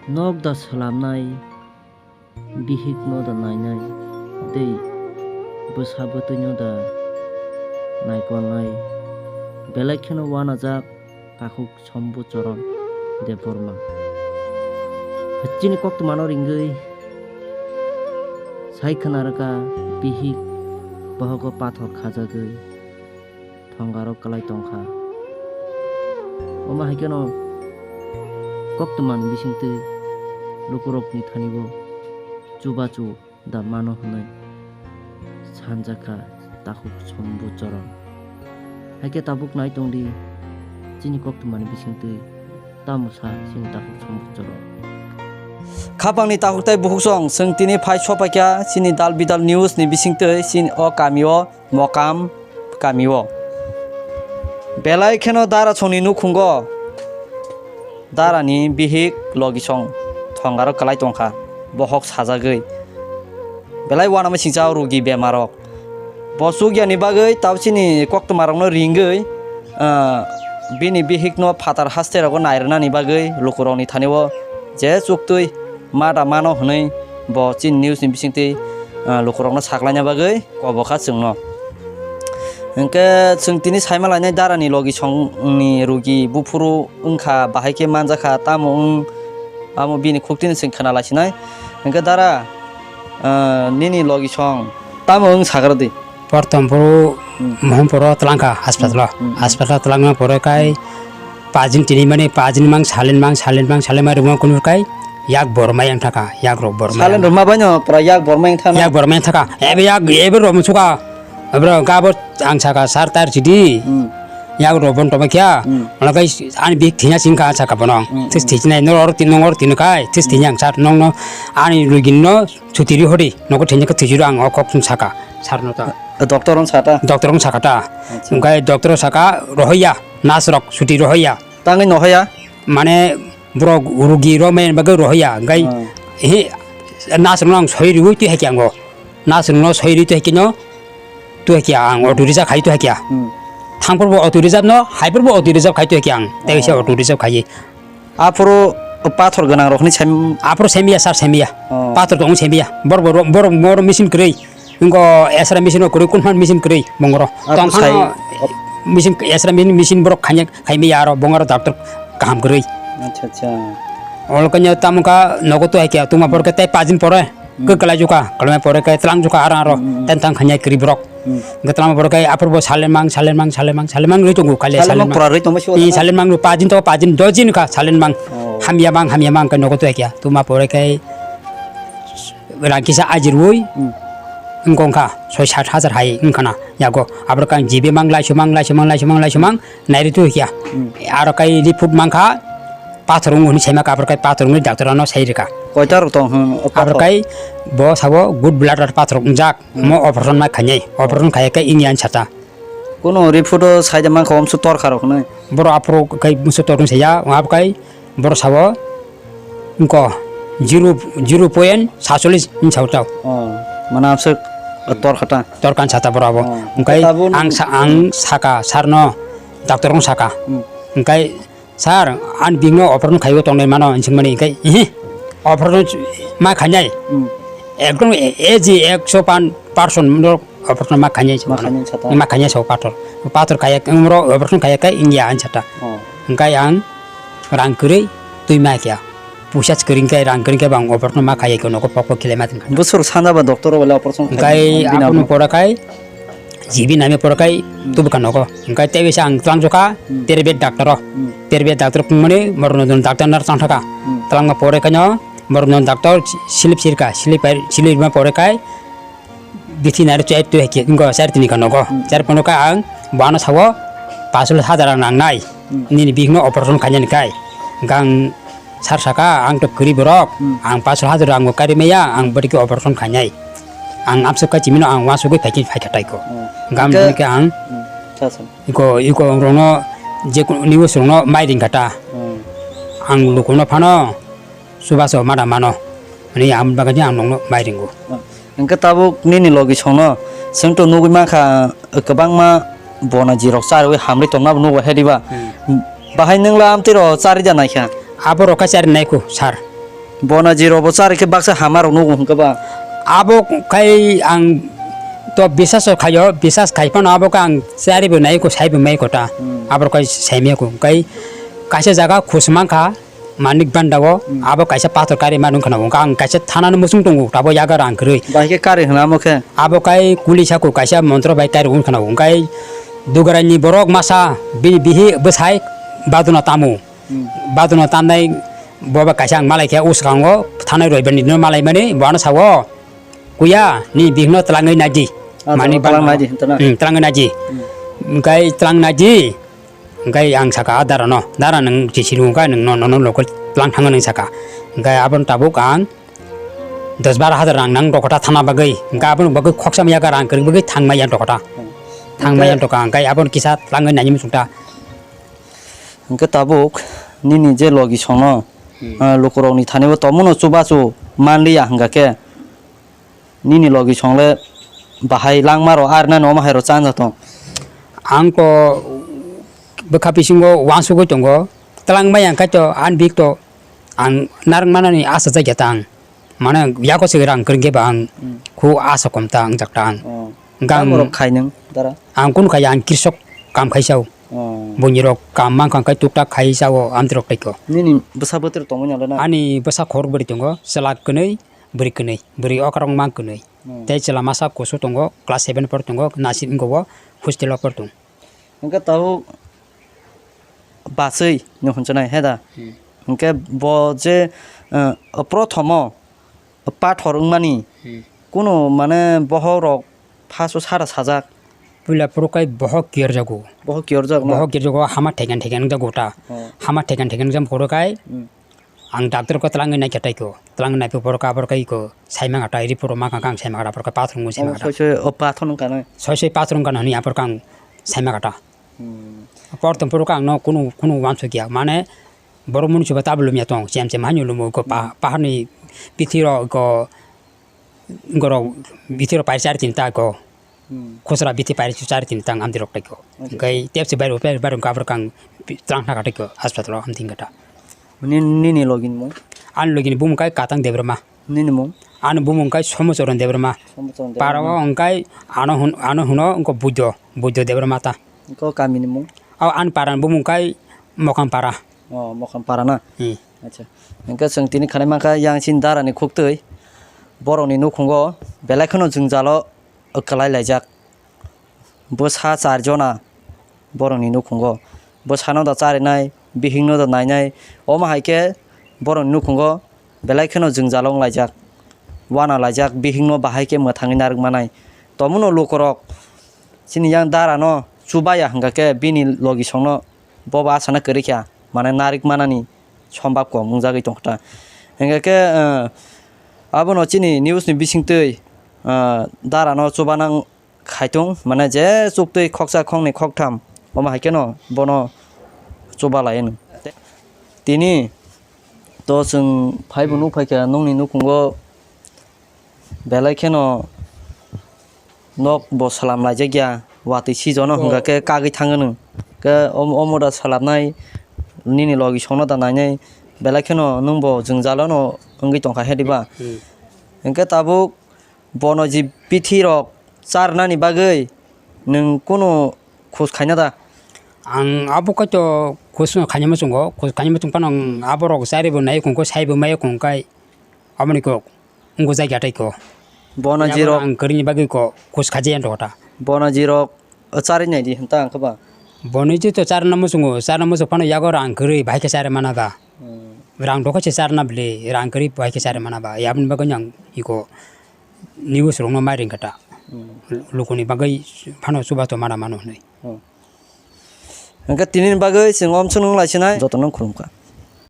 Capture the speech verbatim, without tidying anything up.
Nok da swlamnai, bihikno da nainai, tei bwsa bwtwino da naikolnai, belai kheno uanajak takhuk Sombu Choron Debbarma. Chini koktwmano ringwi sai khna rwkha bihik bohogo pathor khajagwi thongaro kwlai tongkha. Omo hai kheno koktwmani bisingtwi lukurokni thani-o chubachu da mano hwnwi sanjakha takhuk Sombu Choron. Hai khe tabuk nai tongdi chini koktwmani bisingtwi tamo sa chini takhuk Sombu Choron. Khapangni takhuk tei bukhuk song, chwng tini phai sopaikha chini Dal Bidal News ni bisingtwi chini o kami o Mokam kami o. Belai kheno dara songni nukhungo darani bihik logi song thongaro kwlai tongkha, bohok sajagwi. Belai uanama singcha o rugi bemarok. Bo chukya ni bagwi tabo chini koktwma rokno ringwi, ah, bini bihik no phatar haste rogo nai rwna ni bagwi luku rok ni thani o je chuktwi ma da mano hwnwi bo chini news ni bisingtwi, ah, luku rok no saklai na bagwi kobo kha chwng no. Hwnkhe chwng tini sai ma lainai dara ni logi song ni rugi buphuru wngkha, bahai khe manjakha, tamo wng, amo bini khuk tini chwng khna lai sinai. Hwnkhe dara, ah, nini logi song tamo wng sagra di. Portom phuru Hmm. Mohinpuro twlangkha hospital o. Hmm, hmm, hmm. Hospital o twlangna pore kai pajin tini mani pajin mang salin mang salin mang salin mang rwma kunu kai yak borma yang thaka, yak rok borma. Salin yang. Rwma bai no pura yak borma yang thana. Yak borma yang thaka. Ebe yak, ebe rok musuka. Ebro gabo ang saka sar tar chidi. Hmm. Yak rok bon toma kya. Hmm. Mala kai ani bik thinya singka saka bono. Hmm, hmm. This thichinai nor or tin nor tin kai. This Hmm. Thinya ang sar nong no ani rugin no sutiri hodi. Nogo thinya ka thijuru ang o kok sung saka. Sar no ta. Eh, doctor on sata? Doctor on saka ta. Acha. Ungkai doctor saka rohoya. Nas rok suti rohoya. Tangwi nohoya? Mane borok rugi rok maya bagwi rohoya, hwnkhe Oh. he nas rok no ang soi riui twi hakhe ang o. Nas rok no soi riui twi hakhe no, twi hakhe ang auto reserve khai twi hakhe. Hmm. Thang phuru bo auto reserve no, hai phuru bo auto reserve khai twi hakhe ang. Tei kaisa Oh. Auto reserve khai. Aphuru pathor gwnang rok ni sem- Aphuru semya sir, semya. Oh. Pathor tong semya. Bor bor bor bor machine kwrwi. Ingo esra machine o kwrwi, kunphan machine kwrwi bongoro. Ah, tong kusai. Phano machine, esra machine, machine borok khaina, khaimaya aro bongoro doctor kaham kwrwi. Acha, acha. Olo kanya tamo ka nogo to hakya, tuma Hmm. Porke tei pajin pore, Hmm. Kwklai juka, kwlai pore kai tlang juka aro aro, Hmm, hmm, hmm. Ten tang khaina kwrwi borok. Hmm. Hwnkhe tamo pore kai aphuru bo salen mang, salen mang, salen mang, salen mang rwi tongo, kale Salen salen mang mang. Pura rwi tongma si Ni wala salen mang rwi pajin to pajin dojin ka salen mang. Oh. Hamya mang, hamya mang kai nogo to hakya, tuma pore kai rang kisa ajirwi Hmm. wngkha soi sat hajar hai wngkhana yago. Aborok ang jibe mang laisumang, laisumang, laisumang, laisumang nairi tu hikya. Hmm. Aro kai report mangkha pathor wng hwnwi saima kha, aborok kai pathor wngwi doctor ano sai rwkha. Koita rok tong hwn, o pathor? Aborok kai bo sabo good blood pathor wngjak, Hmm. Mo operation ma khainai, operation khaiya kai India ni sata. Kono report o saida mangkha omsu torkha rok hwnwi. Boro aphuru kai musu torkha saya, abo kai Borok sabo wngkha zero, zero point satchollish hinwi sao tao. Oh, mane aswk tor kha ta? Tor kan sata borok abo. Oh, hwnkhe tabuk ang sa-, ang saka sir no, doctor no saka. Hmm. Hwnkhe, "Sir, ani bihikno operation khaiwi tongnai mano," hinwi swngmani, hwnkhe, "Ihi, operation ma khainai." Hmm. Ekdom e-, A G ekso pan percent borok operation ma khainai se Ma mano. Khainai sata. Ma khainai se pathor. Pathor khaiya, umro operation khaiya khe India ani sata. Oh. Hwnkhe ang rang kwrwi twi ma kya. Puisa kwrwi khe rang kwrwi khe bang operation ma khaiya khe nogo pok pok khilai ma tongkha. Bwswk sanja ba doctor wala operation Hwnkhe khainai, bini aphuru aphuru. Pore khai G B name pore khai Hmm. tubu kha nogo. Hwnkhe tei bisa ang twlang jokha Hmm. Terbe doctor o. Hmm. Terbe doctor kungmani morno jon doctor nar tang thaka. Hmm. Twlangma pore khaino morno doctor slip sirka, slip pai, slip ma pore khai bithi nari chai tu heki, ngo char tini ka nogo. Hmm. Char pono ka ang, bano sawo, pasol hajar ang nang nai. Hmm. Nini bihik no operation khainani kai. Gang sar saka, ang to kwrwi borok, Hmm. ang pasol hajar ang kari maya, ang bwrwi ke operation khainai. Ang absok kai chimino ang wasugwi phaikhe phaikha taiko. Hmm. Gam Hwnkhe, bini ke ang, Hmm. Sa, sa. iko, iko rokno, je ko-, news rokno mai ring kata. Hmm. Ang lukuno phano, Subaso mada mano. Ani ang bagani ang nongno mai ringo. Hwnkhe tabuk nini logi songno, chwngto nugwi mankha, kwbangma bona jirok charwi hamri tongna bo nugo hediba. Hmm. Bahai nwngla amtwiro chari da naikha? Aborok khe chari naikho, sir. Bona jiro bo chari khe baksa hama rok nugo hwnkhe ba. Abo khai ang to bisas khaio, bisas khai phano abo khe ang chari bo nai ko, sai bo mai ko ta. Hmm. Abo khai sai mai ko. Khai kaisa jaga khus mang kha, Manik Banda o, hmm, abo kaisa pathor kari ma nung khna. Ang kaisa thana no musung tongo, tabo yaga rang kwrwi. Bai khe kari hwna amo khe? Abo khai kuli sako kaisa montro bai kari wng khna. Khai Dugarai ni borok masa bini bihi bwsai baduna tamo. Hmm. Baduna tamnai boba kaisa ang malai khe uskango thanai roi bani no malai mani bono sawo. Kuya ni bihno twlangwi naji. Ah, mani twlang ban-, naji, hintana. Hmm, twlangwi naji. Hmm. Hingkai twlang naji. Hingkai ang saka, "Ah, dara no, dara nwng jisi nung kha, nwng no, no, no, local twlang thango," nwng saka. Hingkai aboni tabuk ang dos baro hazar rang nang dokota thana bagwi. Hingkai aboni bagwi khoksa maya ka rang kwrwi bagwi thang maya dokota. Hmm. Thang maya doka, hingkai aboni kisa twlangwi naini muchungta. Hingke tabuk nini je logi songno, hmm, ah, lukurokni thani bo tongmano chubachu manliya hingka khe, nini logi songle bahai langmaro arnani omo hairo chanja tong? Ang to bwkha bisingo uansugwi tongo, twlang maya hingkhe to ani bik to ang narwk manani asa jakya ta ang. Mane yago se rang kwrwngkhe ba ang, hmm, khu asa kom ta wngjak ta ang. Oh. Hwnkhe ang, tamo rok khai nwng dara? Ang kunu khai, ang kirsok kam khai sao. Oh. Buini rok kam mankha khe tuktak khai sao amtwi rok tei ko. Nini bwsa bwtwrwk tongmani le na? Ani bwsa khorok bwrwi tongo, chwla kwnwi, bwrwi kwnwi, bwrwi okrok mang kwnwi. Hmm. Tei chwla masa kusu tongo, class seven por tongo, nasik wngko bo hostel o por tong. Hwnkhe tabuk bachwi no hwnchonai he da? Hmm. Hwnkhe bo je, eh, prothomo pathor wngmani, hmm, kunu mane bohok rok phaso sara sajak? Puila phuru kai bohok kiyorjago. Bohok kiyorjak no? Bohok kiyorjago, hama thekan thekan wngjago ta. Oh. Hama thekan thekan wngjago phuru kai. Hmm. Ang doctor ko twlangwi naikha tei ko, twlangwi naiphuru ka aphuru kai ko saimang kha ta, report rok mankha khe ang saimang kha ta, aphuru kai pathor wngwi saimang kha ta. Soi soi, o, pathor wngkha na? Soi soi pathor wngkha na hwnwi aphuru kang saimang kha ta. Hmm. Por tong phuru kang no kunu, kunu uansukya, mane borok mwnwi chuba tabuk lumya tong, chem chem haino lumo ko pa-, hmm, paharni bithi rok ko, borok bithi rok pai chari tin ta ko. Hmm. Khosra bithi pairi su chari tin tang amtwi rok tei ko. Okay. Hingkai tepsi bairo, bairo, bairo hingka aphuru kang pi-, twlang khna kha tei ko hospital o amtwi hingka ta. Nini, nini logi ni mung? Ani logi ni bumung kai Katang Debbarma. Nini mung? Ani bumung kai Somochoron Debbarma. Somochoron Debbarma. Para o hingkai ano hun-, ano huno hingko Bujo, Bujo Debbarma ta. Hingko kami ni mung? Ao ani para ni bumung kai Mokam Para. Oh, Mokam Para na? Hmm. Acha. Hingke chwng tini khanai mankha yang chini dara ni khuktwi. Borok ni nukhungo belai kheno jwngjalo kwlai laijak. Bwsa char jona borokni nukhungo. Bwsano da charinai, bihikno da nainai. Omo hai khe borokni nukhungo belai kheno jwngjalo wng laijak. Wana laijak, bihikno bahai khe mwthangwi narwk manai. Tomono lukurok chini yang darano chubaya hwnkha khe bini logi songno bobo asana kwrwi kha, mane narwk manani sombab kom wngjagwi tongkha ta. Hwnkha khe, eh, abono chini news ni bisingtwi, eh, darano chubana khaitung, mane je chuktwi khoksa khoknwi khoktham, omo hai kheno bono chuba lai hwnwi. Tini to chwng phaibo nuk phaikha nokni nukhungo belai kheno nok bo salam laijak ya, watwi sijono hwnkha khe kagwi thangwi nw. Khe om-, omo da salamnai nini logi songno da nainai belai kheno nwng bo jwngjalono wngwi tongkha he diba? Hmm. Hwnkhe tabuk bono je bithi rok charnani bagwi nwng kunu khus khaina da? Ang abo kaitor khus no khaina muchungo, khus khaina muchung phano ang aborok charibo nai kung khe saibo maya kung khe aboni kok wngkujak ya tei ko. Bono jirok ang kwrwini bagwi ko khus khajiya tongkha ta. Bono jirok O, charwi naidi hinta ang khe ba. Bono je to charna muchungo, charna muchung phano yago rang kwrwi bahai khe charwi mana ba. Hmm. Rang dokhe se charna bwle, rang kwrwi bahai khe charwi mana ba. Aboni bagwi ang iko news rokno mai ring kha ta. Hmm. Lukuni bagwi phano chubachu mana mano hwnwi. Hmm. Hwnkhe tini bagwi chwng omswk nung lai sinai jotono khulum kha.